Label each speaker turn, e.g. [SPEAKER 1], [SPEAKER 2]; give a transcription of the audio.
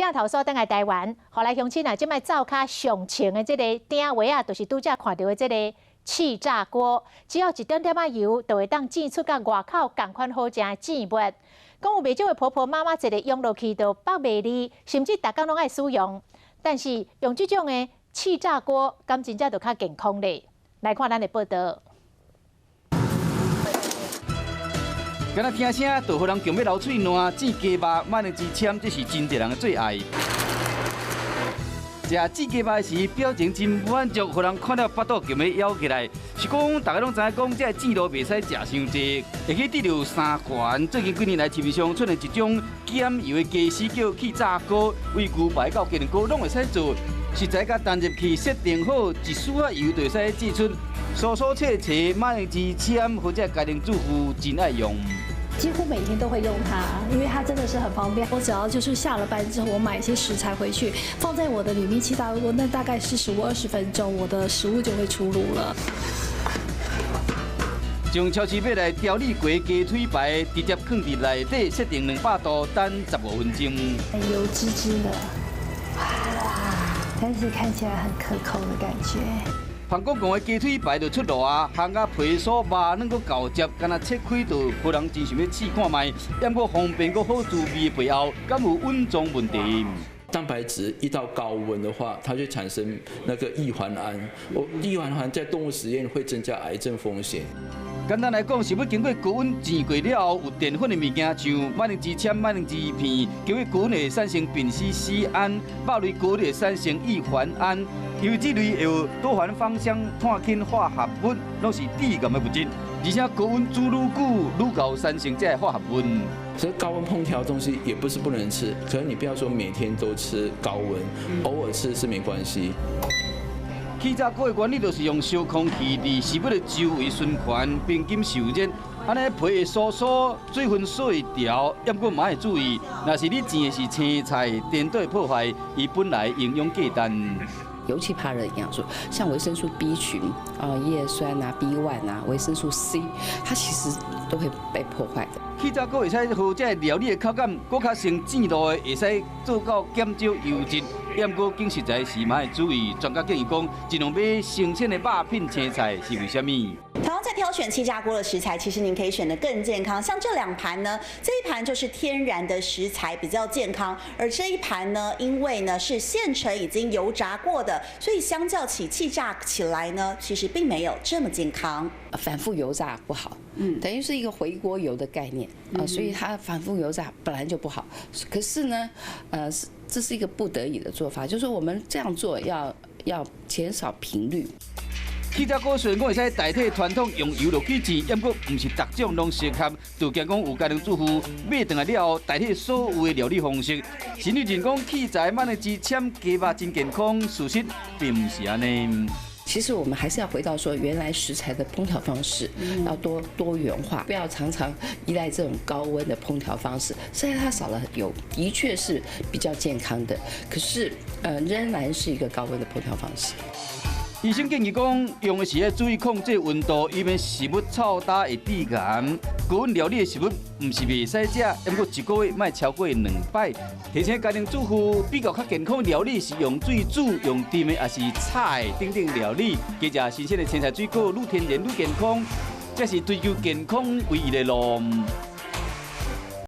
[SPEAKER 1] 鏡頭煞轉來台灣，予來鄉親啊，這擺灶跤上穿的這个鼎位仔，就是拄才看著的這个氣炸鍋，只要一點點仔油，就會當煎出佮外口仝款好食的煎物。講有袂少的婆婆媽媽一个用落去就腹袂離，甚至逐工攏愛使用。但是用這種的氣炸鍋，敢真正就較健康咧？來看咱的報導。
[SPEAKER 2] 敢若聽聲，就予人強欲流喙瀾。煎雞肉、馬鈴薯簽，這是真濟人的最愛。食煎雞肉時，表情真滿足，予人看了腹肚強欲枵起來。是講，大家攏知影講，這個煎爐袂使食傷濟，會去得著三懸。最近幾年來，市面上出現一種減油的家私叫氣炸鍋，為牛排到雞卵糕攏會使做。食材共擲入去，設定好一絲仔油就會使煎出酥酥脆脆，馬鈴薯簽或者家庭主婦真愛用。
[SPEAKER 3] 幾乎每天都會用它，因為它真的是很方便。我只要就是下了班之後，我買一些食材回去，放在我的里面氣炸鍋，那大概是15、20分鐘，我的食物就會出爐了。
[SPEAKER 2] 從超市買來調理過雞腿排，直接囥佇內底，設定200度，等15分鐘。
[SPEAKER 3] 油滋滋的，哇！但是看起來很可口的感覺。
[SPEAKER 2] 膨廣廣的雞腿排就出爐啊，烘甲皮酥肉嫩閣厚汁，敢若切開就予人真想欲試看覓。毋過方便閣好滋味的背後，敢有隱藏問題？
[SPEAKER 4] 蛋白質一到高溫的話，它就產生那個異環胺。我異環胺在動物實驗會增加癌症風險。
[SPEAKER 2] 簡單來講，食物經過高溫煎過了後，有澱粉的物件，像馬鈴薯簽、馬鈴薯片，經過高溫會產生丙烯酰胺，肉類高溫會產生異環胺，因為這類會有多環芳香碳氫化合物，攏是致癌的物質，而且高溫煮愈久，愈𠢕產生這个化合物。
[SPEAKER 4] 所以高溫烹調東西也不是不能吃，可是你不要說每天都吃高溫，偶爾吃是沒關係。
[SPEAKER 2] 氣炸鍋的原理就是用燒空氣佇食物的周圍循環，平均受熱，按呢皮會酥酥，水分鎖會牢。毋過嘛愛注意，若是你煎的是青菜，顛倒會破壞伊本來營養價值。
[SPEAKER 5] 尤其怕熱營養素，像維生素 B 群啊、葉酸啊、B1 啊、維生素 C，它其實都會被破壞的。
[SPEAKER 2] 氣炸鍋會使予這个料理的口感，閣較勝煎爐的，會使做到減少油脂。毋過揀食材時嘛愛注意，專家建議講，盡量買新鮮的肉品青菜是為啥物？
[SPEAKER 6] 同樣在挑選氣炸鍋的食材，其實您可以選得更健康。像這兩盤呢，這一盤就是天然的食材，比較健康；而這一盤呢，因為呢是現成已經油炸過的，所以相較起氣炸起來呢，其實並沒有這麼健康。
[SPEAKER 5] 反覆油炸不好，等於是一個回鍋油的概念啊，所以它反覆油炸本來就不好。可是呢，這是一個不得已的做法，就是我們這樣做要減少頻率。
[SPEAKER 2] 氣炸鍋雖然講會使代替傳統用油落去煎，毋過毋是逐種攏適合。就驚講有家庭主婦買轉來了後，代替所有的料理方式。甚至認講器材馬鈴薯簽雞肉真健康，事實並毋是按呢。
[SPEAKER 5] 其實我們還是要回到說，原來食材的烹調方式要多多元化，不要常常依賴這種高溫的烹調方式。雖然它少了油，的確是比較健康的，可是仍然是一個高溫的烹調方式。
[SPEAKER 2] 醫生建議講，用的時愛注意控制溫度，以免食物臭焦會致癌。高溫料理的食物毋是袂使食，毋過一個月莫超過兩擺。提醒家庭主婦，比較較健康料理是用水煮、用蒸的，抑是炒的等等料理。加食新鮮的青菜水果，愈天然愈健康，這是追求健康唯一的路。